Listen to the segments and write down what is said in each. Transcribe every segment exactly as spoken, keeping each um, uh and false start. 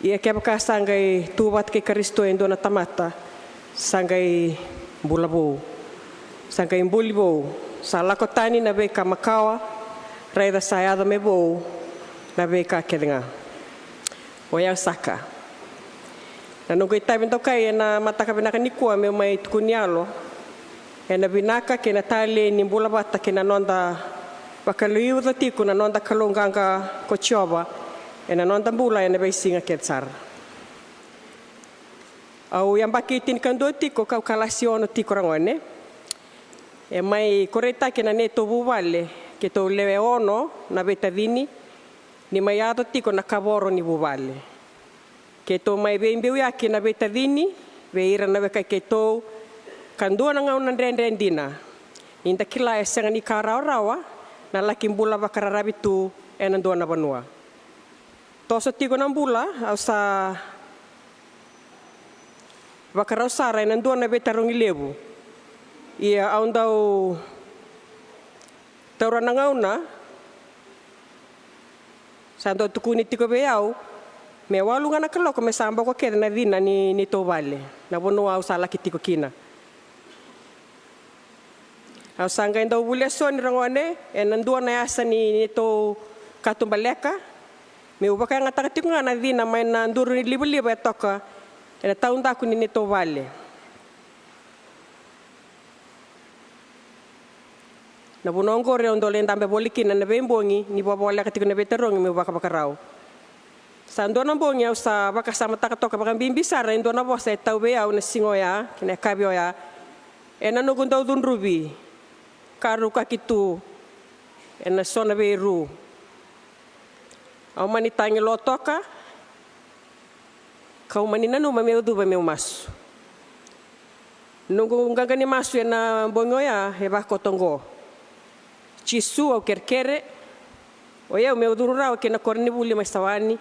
Ia kevaka sa qai tu vata kei Karisito e dua na tamata, sa qai bula vou, sa qai buli vou, sa lako tani na veika makawa, raica sa yaco me vou na veika kece ga. O yau saka. Na noqu itavi dokai ena mataka vinaka nikua meu mai tukuni yalo ena vinaka kei na talei ni bula vata kei na noda vakaliuca tiko na noda Kalou qaqa ko Jiova ena noda bula ena veisiga kece sara. Au yabaki tinikadua tiko kau kalasi ono tiko ragone. E mai koreitaki na neitou vuvale keitou lewe ono na veitacini ni mai yaco tiko na kavoro ni vuvale. Keitou mai veibeuyaki na veitacini vei ira na wekai keitou ka dua na gauna dredre dina ni da kila e sega ni ka rawarawa na laki bula vakararavi tu ena dua na vanua. Toso tiko na bula, au sa vakarau sara ena dua na veitarogi levu. Ia au dau taura na gauna sa dau tukuni tiko vei au me walu ga na kaloko me sa boko kece na cina ni neitou vale, na vanua au sa laki tiko kina. Au sa qai dau vuli eso ni ragone ena dua na yasa ni neitou katubaleka meu vakayagataka tiko ga na cina mai na duru ni livaliva e toka ena taudaku ni neitou vale. Na vanua oqori au dau lai dabe voli kina ena veibogi ni vavoleka tiko na veitarogi meu vakavakarau. Sa dua na bogi au sa vakasamataka toka vakabibi sara e dua na vosa e tau vei au na siga oya kei na yakavi oya ena noqu dau cudruvi ka rukaki tu ena so na veiru. Au mani tagi lo toka kau mani nanuma meu cuva meu masu. Noqu qaqa ni masu ena bogi oya e vakoto oqo: Jisu, au kerekere, o yau meu curu rawa ki na koronivuli mai Sawani,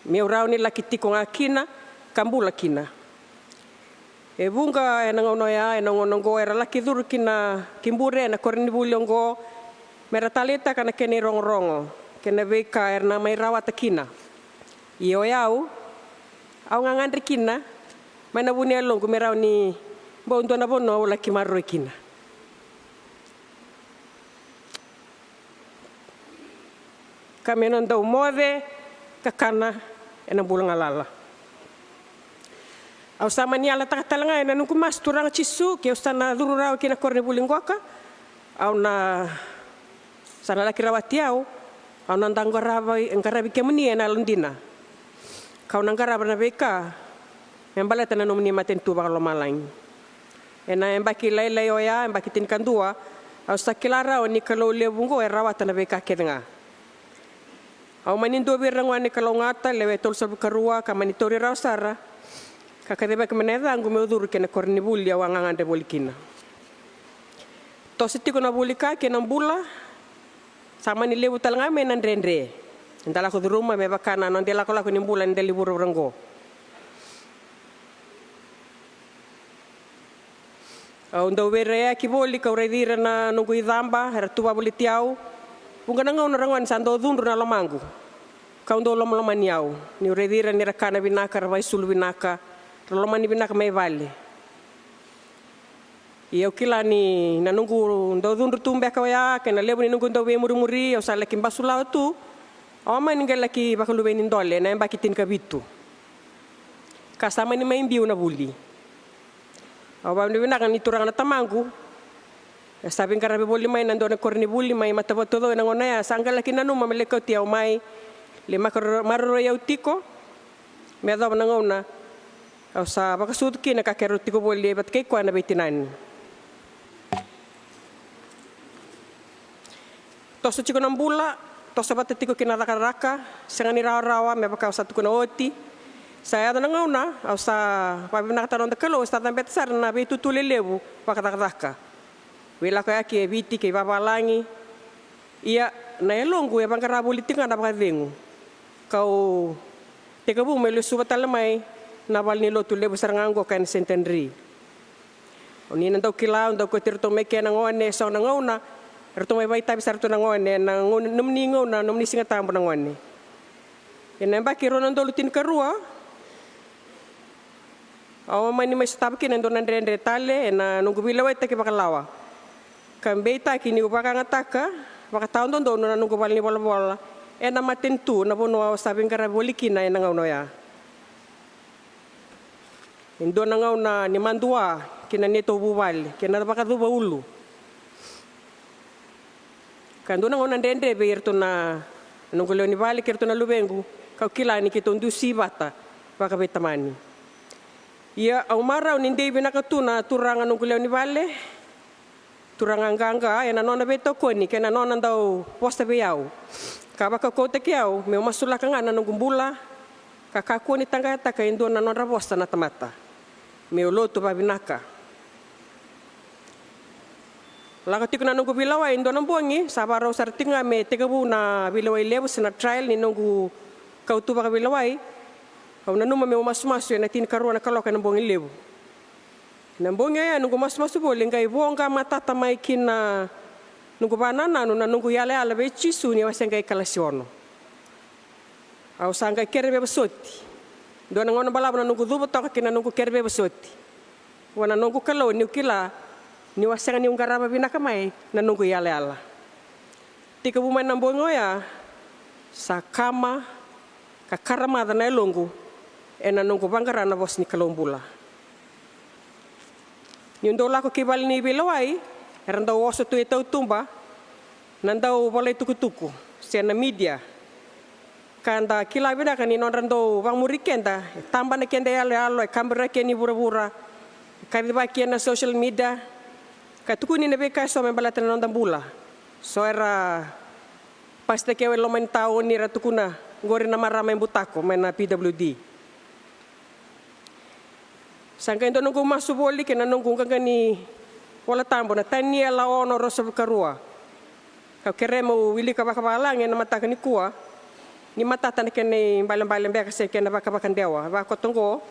meu rawa ni laki tiko ga kina ka bula kina. E vuqa ena gauna oya, ena gauna oqo era laki curu kina ki bure ena koronivuli oqo mera taleitaka na kena irogorogo kei na veika era na mai rawata kina. Ia o yau, au gagadre kina mai na vu ni yaloqu me rawa ni bau dua na vanua au laki maroroi kina. Ka me na dau moce ka kana ena bula galala. Au sa mani yalataka tale ga ena noqu masu, Turaga Jisu, ke au sa na curu rawa ki na koronivuli qoka, au na sa na laki rawati au, au na da qaravi, qaravi kemuni ena yalodina. Kau na qarava na veika me baleta na nomuni matanitu vakalomalagi. Ena yabaki lailai oya, yabaki tinikadua, au sa kila rawa ni Kalou levu oqo e rawata na veika kece ga. Au mani dua vei ira na gone kalougata, lewe tolusagavulu karua, ka mani tauri rawa sara ka kacivaki mai na yacaqu meu curu ki na koronivuli au a gagadre voli kina. Toso tiko na vuli ka kei na bula, sa mani levu tale ga mai na dredre eda lako curuma me vaka na noda ilakolako ni bula ni da levu vuravura oqo. Au dau veiraiyaki voli kau raici ira na noqu icaba era tu vavoliti au. Vuqa na gauna ragone sa dau cudru na lomaqu kau dau lomalomani au niu raici ira ni ra kana vinaka, ra vakaisulu vinaka, ra lomani vinaka mai vale. Ia au kila ni na noqu dau cudru tu beka oya kei na levu ni noqu dau veimurimuri, au sa laki basulawa tu. Au a mani qai laki vakaluveni dole ena yabaki tinikavitu, ka sa mani mai biu na vuli. Au vakavinavinaka ni turaga na tamaqu e sa veiqaravi voli mai na dua na koronivuli mai Matavatucou ena gauna ya, sa qai laki nanuma me lai kauti au mai, lai makaro-, maroroi au tiko me yacova na gauna au sa vakasucu kina ka keirau tiko voli vata kei koya na veitinani. Toso tiko na bula, toso vata tiko kei na cakacaka sega ni rawarawa, me vaka au sa tukuna oti. Sa yaco na gauna au sa vakavinavinakataka na noda Kalou, sa cabeta sara na veitutu lelevu vakacakacaka, veilakoyaki e Viti kei vavalagi. Ia na yaloqu e vaqara voli tiko ga na vakacegu kau tekivu me lesuva tale mai na valenilotu levu sara ga oqo ka ena Saint Andrew. O ni na dau kila, au dau kauti iratou mai ke na gone, so na gauna eratou mai vakaitavi sara tu na gone ena gauna, nomuni gauna, nomuni Siga Tabu na gone. Ena yabaki rua na udolu tinikarua, au a mani mai sotava kina e dua na dredre tale ena noqu veilewaitaki vakalawa, ka beitaki niu vakayagataka vakatawadodonu na noqu valenivolavola ena matanitu, na vanua au sa veiqaravi voli kina ena gauna oya. E dua na gauna ni madua ki na neitou vuvale kei na vakacuva ulu, ka dua na gauna dredre vei iratou na noqu lewe ni vale kei iratou na luvequ, kau kila ni keitou dusi vata vakaveitamani. Ia au marau ni dei vinaka tu na turaga noqu lewe ni vale, turaga qaqa, ena nona veitokoni kei na nona dau vosa vei au ka vakaukauwataki au meu masulaka ga na noqu bula, ka kakua ni taqayataka e dua na nodra vosa na tamata, meu lotu vavinaka. Lako tiko na noqu veilewai e dua na bogi, sa vakarau sara tiko ga me tekivu na veilewai levu se na trial ni noqu kautu vakaveilewai. Au nanuma meu masumasu ena tinikarua na kaloka ena bogi levu. Na bogi oya noqu masumasu voli, qai voqa matata mai ki na noqu vakanananu na noqu yalayala vei Jisu niu a se qai kalasi ono. Au sa qai kere veivosoti. Dua na gauna balavu na noqu cuva toka ki na noqu kere veivosoti vua na noqu Kalou, niu kila niu a sega niu qarava vinaka mai na noqu yalayala. Tekivu mai na bogi oya, sa kama ka karamaca na yaloqu ena noqu vaqara na vosa ni Kalou bula. Niu dau lako ki vale ni veilewai, era dau oso tu e tautuba na dau volaitukutuku se na media, ka da kila vinaka ni nodra dau vakamuri keda, e taba na keda iyaloyalo, e kaburaki yani vuravura, e kacivaki ena social media, ka tukuni na veika eso me baleta na noda bula. So era pasitaki au e loma ni taoni, era tukuna qori na marama e butako mai na P W D. Sa qai dua noqu masu voli kei na noqu qaqa ni Vola Tabu, na Taniela ono, ruasagavulu ka rua. Kau kerea meu wilika vakavalagi ena mataka nikua, ni matata na kena ibalebale beka se kena vakavakadewa. Vakoto oqo: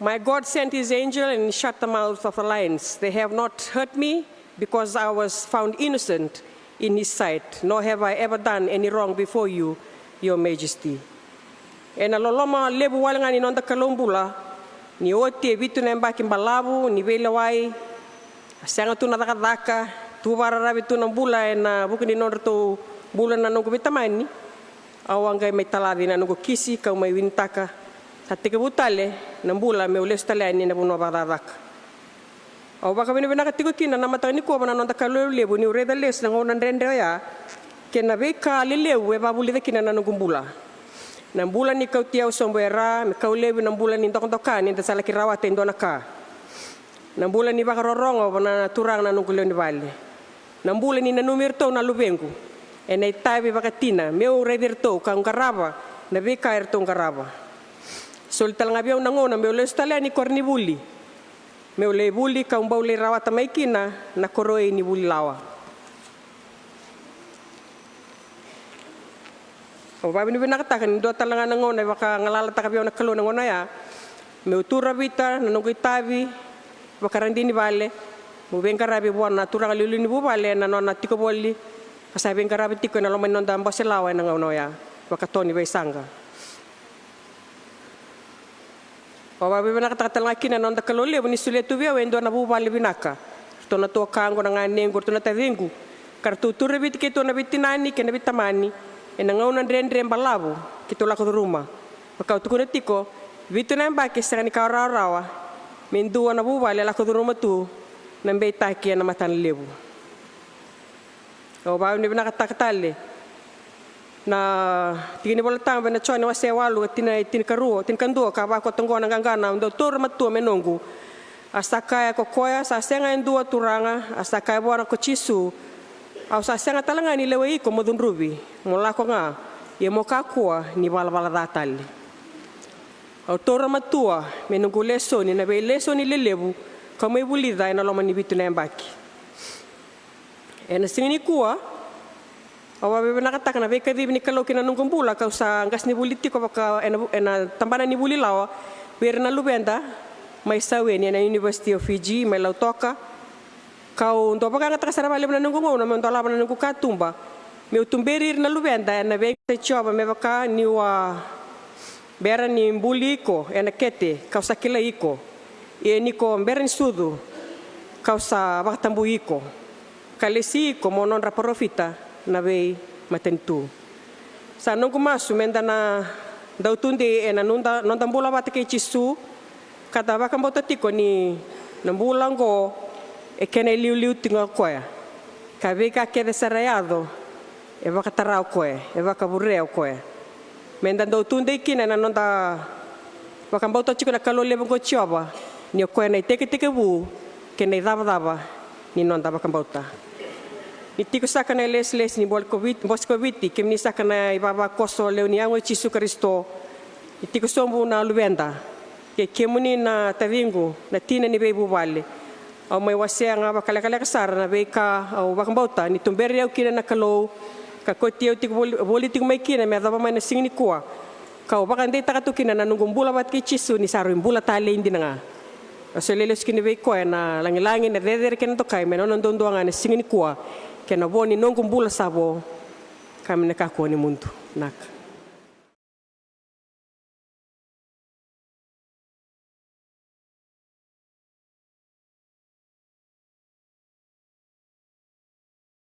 My God sent his angel and shut the mouth of the lions. They have not hurt me, because I was found innocent in his sight, nor have I ever done any wrong before you, your majesty. Ena loloma levu wale ga ni noda Kalou bula, ni oti e vitu na yabaki balavu ni veilewai, a sega tu na cakacaka, tu vakararavi tu na bula ena vuku ni nodratou bula na noqu veitamani, au a qai mai talaci na noqu kisi kau mai winitaka, sa tekivu tale na bula meu lesu tale yani ena vanua vakacakacaka. Au vakavinavinaka tiko kina na mataka nikua vua na noda Kalou levu niu raica lesu na gauna dredre oya kei na veika lelevu e vakavulica kina na noqu bula. Na bula ni kauti au sobu e ra, me kau laivi na bula ni dokadoka ni da sa laki rawata e dua na ka. Na bula ni vakarorogo vua na turaga na noqu lewe ni vale. Na bula ni nanumi iratou na luvequ ena itavi vakatina, meu raici iratou kau qarava na veika eratou qarava. Soli tale ga vei au na gauna meu lesu tale yani koronivuli, meu lai vuli kau bau lai rawata mai kina na koroi ni vuli lawa. Au vakavinavinakataka ni dua tale ga na gauna e vakagalalataka vei au na Kalou na gauna oya, meu tu ravita na noqu itavi vakaradini vale, meu veiqaravi vua na turaga liuliu ni vuvale ena nona tiko voli, ka sa veiqaravi tiko ena loma ni noda bose lawa ena gauna oya, vaka Tony Vaisaqa. Au vakavinavinakataka tale ga kina na noda Kalou levu ni solia tu vei au e dua na vuvale vinaka. Ratou na tuakaqu, na ganequ, ratou na taciqu, ka ratou tu raviti keitou na veitinani kei na veitamani ena gauna dredre balavu keitou lako curuma. Vaka au tukuna tiko, vitu na yabaki e sega ni ka rawarawa me dua na vuvale e lako curuma tu na beitaki ena matana levu. Au vakavinavinakataka tale na tiki ni Vola Tabu ena Joni wase walu, tikina e tinikarua, tinikadua, ka vakoto oqo na qaqana: Au dau taura matua me noqu. A sa kaya ko koya, sa sega e dua turaga, a sa kaya vua ko Jisu: Au sa sega tale ga ni lewai iko mo cudruvi, mo lako ga, ia mo kakua ni valavala ca tale. Au taura matua me noqu lesoni na veilesoni lelevu kau mai vulica ena loma ni vitu na yabaki. Ena siga nikua, au vakavinavinakataka na veikacivi ni Kalou ki na noqu bula, kau sa qasenivuli tiko vaka ena, ena tabana ni vuli lawa vei ira na luveda mai Saweni ena University of Fiji mai Lautoka. Kau dau vakayagataka sara vakalevu na noqu gauna meu dolava na noqu katuba meu tuberi ira na luveda ena vei Jiova, me vaka ni'u a bera ni buli iko ena kete ka'u sa kilai iko, ia ni ko bera ni sucu ka'u sa vakatabui iko, ka lesi iko mo nodra parofita na veimatanitu. Sa noqu masu me da na dau tudei ena noda, noda bula vata kei Jisu, ka da vakabauta tiko ni na bula oqo e kena iliuliu tiko ga o koya, ka veika kece sara e yaco e vakatara o koya, e vakavurea o koya. Me da dau tudei kina na noda vakabauta tiko na Kalou levu oqo Jiova, ni o koya na itekitekivu kei na icavacava ni noda vakabauta. Ni tiko saka na ilesilesi ni bole ko Viti, bose ko Viti, kemuni saka na ivavakoso lewe ni yago i Jisu Karisito, ni tiko sobu na luveda kei kemuni na taciqu, na tina ni veivuvale. Au mai wasea ga vakalekaleka sara na veika au vakabauta ni tuberi au kina na Kalou, ka kauti au tiko voli, voli tiko mai kina me yacova mai na siga nikua, ka'u vakadeitaka tu kina na noqu bula vata kei Jisu ni sa rui bula talei dina ga. Au solia lesu kina vei koya na lagilagi, na cecere kei na dokai me nona duadua ga ena siga nikua, kei na vo ni noqu bula sa vo, ka me na kakua ni mudu. Naka.